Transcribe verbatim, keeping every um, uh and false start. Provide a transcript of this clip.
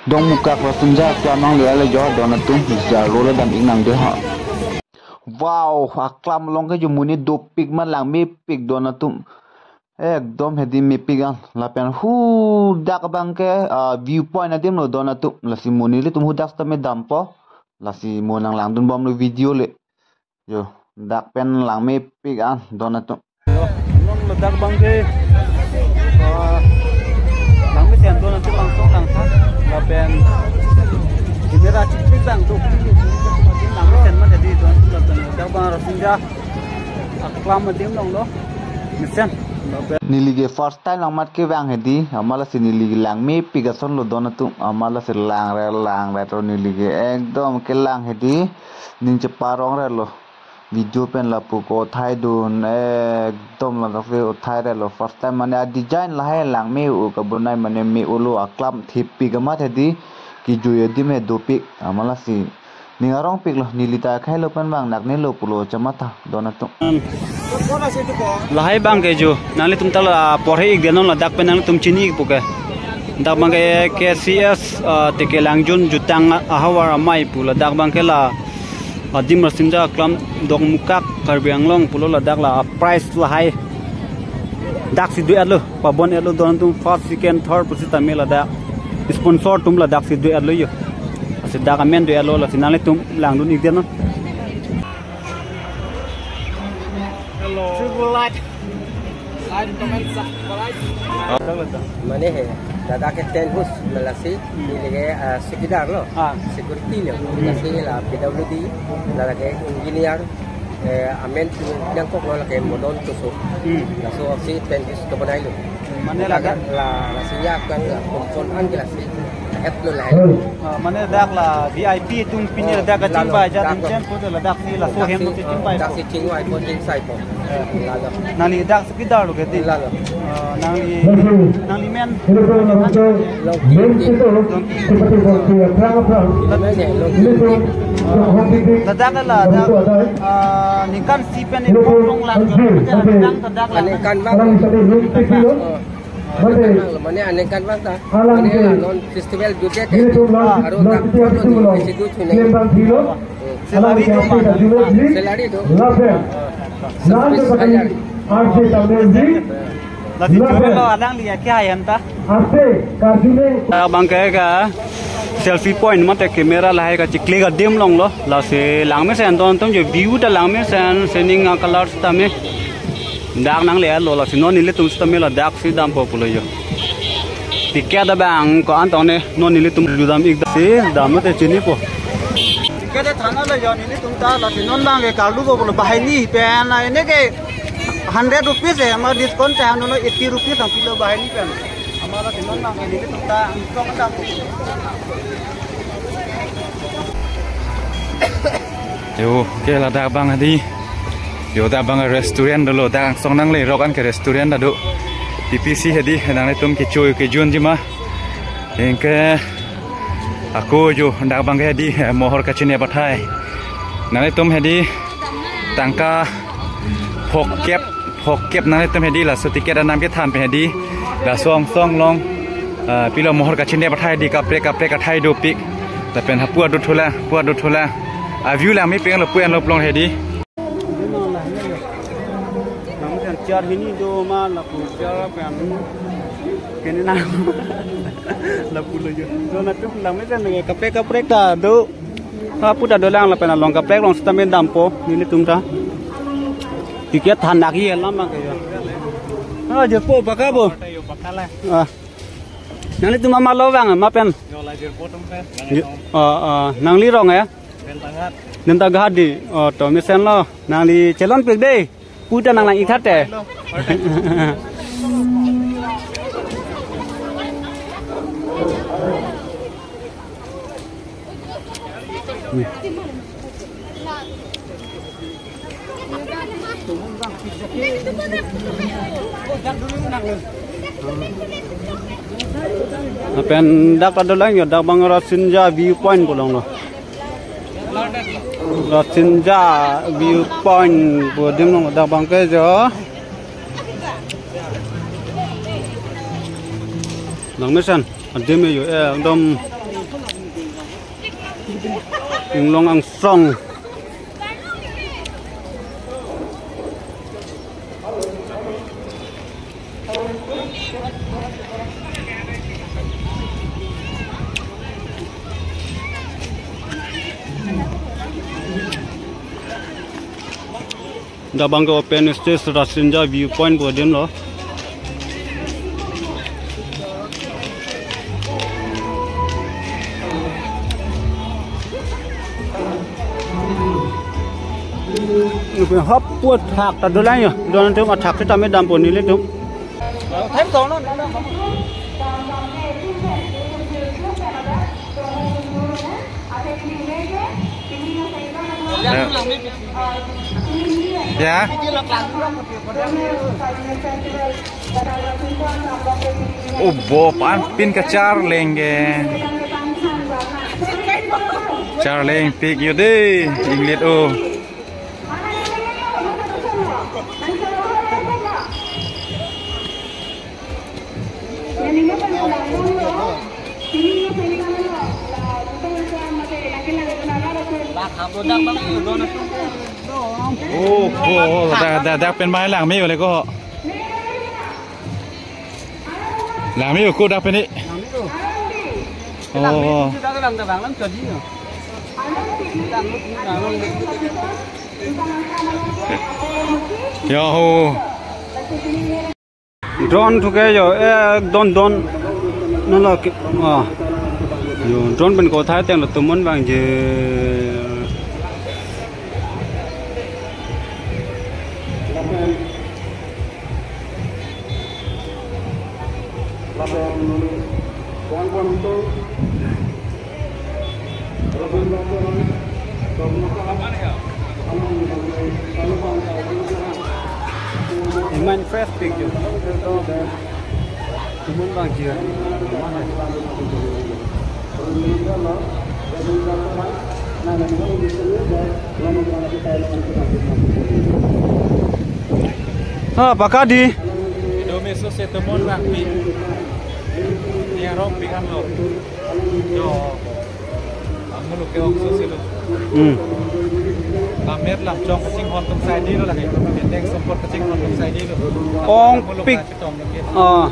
Dongmukak Rasinja aklam nangle-et lo jo don atum, jarlo dam-ik nang de ha. Wow, aklam along ke jo monit dopik ma langmepik don atum. Ekdom hedi mepik an. Lapen hadak abang ke, ah, viewpoint adim lo don atum. Lasi mo nelitum hadak sitame dampo. Lasi mo nanglangdun bomlo video le. Jo, dak pen langmepik an don atum. Yo, non ladak abang ke, ah, langmesen don atum langsung tangtha. Lapen camera chikpik abang tu. Langmesen ma tadi don atum lapen ladak abang Rasinja aklam adim along lo. Mesen. Lapen neli ke first time langmat kevang hedi, amat lasi neli ke langmepik ason lo don atum, amat lasi langre langre to neli ke ekdom kelang hedi, ning cheparong re lo. Video pen lapu ko uthai dun, ekdom ladak si uthai re lo. First time mane a design lahai langme-o kabonai mane me-o lo, aklam thepik amat hedi, kejui adim he dopik, amat lasi ning arongpik lo, neli ta khei lo pen bang nak ne lo pulo chamatha don atum. Lahai abang ke jo, nanglitum ta la porhe-ik de non ladak pen nanglitum chini-ik pu ke. Dak abang ke K C S, ah, Tekelangjun Jutang Ahavar Amei pu ladak abang ke la, ah, adim Rasinja aklam Dongmukak Karbi Anglong pulo ladak la, ah, prize lahai. Dak si do-et lo, pabon-et lo don atum first, second, third pusi tame ladak. Sponsor atum ladak si do-et lo jo. Lasi dak amen do-et lo, lasi nanglitum langdun-ik de non. Hello. Triple light. Light comment sa, light. Mane he, ladak ke tent house, ma lasi, Hmm. neli ke, ah, chowkidar lo, Ah. security lo, Hmm. lasi la P W D, ladak ke engineer, eh, amen tu nangkok lo lake Modon Toso. Hmm. Laso si tent house kebonai lo. Mane ladak? La, la Rasinja aklam, la kompon an ke lasi. Hep lo lahai. Ah, mane dak la V I P atum pini Oh, ladak lalo, kachingvai ajat dak lo. Chen pu ladak si laso Dak hem si, si chingvai dak po. Si chingvai po, chingsai po. Eh. Lalo. Nangli dak chowkidar lo ke di? Lalo. Ah, nangli, nangli men? Lo, Longki. Longki. Ladak la, dak, ah, ningkan isi pen ipon rong lang, dak la. Aningkanvang. Oh. Mane aningkanvang ta. Mane la non festival jute te. Aru dak isi du chune. Salary do ma? Salary do. Service hajar. Lasi churi lo alangli ya kya hai anta? Abang ke ka selfie point mate camera lahai kachiklik adim along lo. Lasi langmesen don atum jo view ta langmesen, sining a-color sitame. Dak nangle-et lo, lasi non nelitum sitame ladak si dampo pulo jo. Ticket abang ko-an tong ne non nelitum judam-ik si dam mate chinipo. Ticket than-et lo jo nelitum ta, lasi non abang ke karlu po pulo banghini pen la, ene ke hundred rupees he, ma discount ta hanu lo eighty rupees ang pilo banghini pen. Amat lasi non abang ke nelitum ta angsong dampo. Yo, ke ladak abang hedi. Yo, dak abang restaurant dolo, dak angsong nangle rok an ke restaurant ta do. T P C hedi, nanglitum kecho kejun jima. Anke ako jo, dak abang ke hedi, eh, mohor kachinep athai. Nanglitum hedi, tangka phokep, phokep nanglitum hedi, laso ticket anam kethan pen hedi. Laso angsong along, ah, pilo mohor kachinep athai hedi, kaprek kaprek athai dopik. Lapen hapu adut thulang, hapu adut thulang. A view langmepik lo, pu en lo plong hedi. Nang kan chair hini do ma lapu chair pen. Kene na. Lapu lo jo. Do na tu langmesen kaprek kaprek ta do. Hapu ta dolang lapen along kaprek along sitame dampo nelitum ta. Ticket than dak ye lam ma ke jo. Ah, je po baka bo. Ah. Nanglitum amat lo vang ma pen. Yo, la jirpo atum pen. Yo, ah, ah, nangli rong ya? Nemtaghat. Nemtaghat di. Oh, to mesen lo. Nangli chelonpik dei. Pu ta nanglang-ik tha te. Lapen dak ta dolang jo, dak abang Rasinja viewpoint pu along lo. Rasinja viewpoint pu adim along dak abang ke jo. Langmesen adim jo, eh, ekdom Inglong angsong. Dak abang ke open stage Rasinja viewpoint pu adim lo. Hop pu athak ta dolang yo. Don atum athak sitame dampo nelitum. Ya. Ya. Ubo pan pin kacharleng ke. Charleng pik yo de, inglit o. Oh, oh, dak, dak, dak pen mai lang me le ko. Lang me ko dak pen ni. Oh. Yo ho. Drone thu ke yo, eh, don don. Non lo ke, ah. Yo, drone pen ko thai teng lo tum mon vangji. Iman fresh pik yo. Tum mon vangji. Ha, pakadi. Ido meso se tum mon vangpi. Ni arong pi kan lo. Yo. Ang muluk ke ongso silo. Hmm. Lamer lam chong kachinghon tum sai di lo lagi. Teng sumpot kachinghon tum sai di lo. Ong muluk pik. Kachetong lagi. Ah.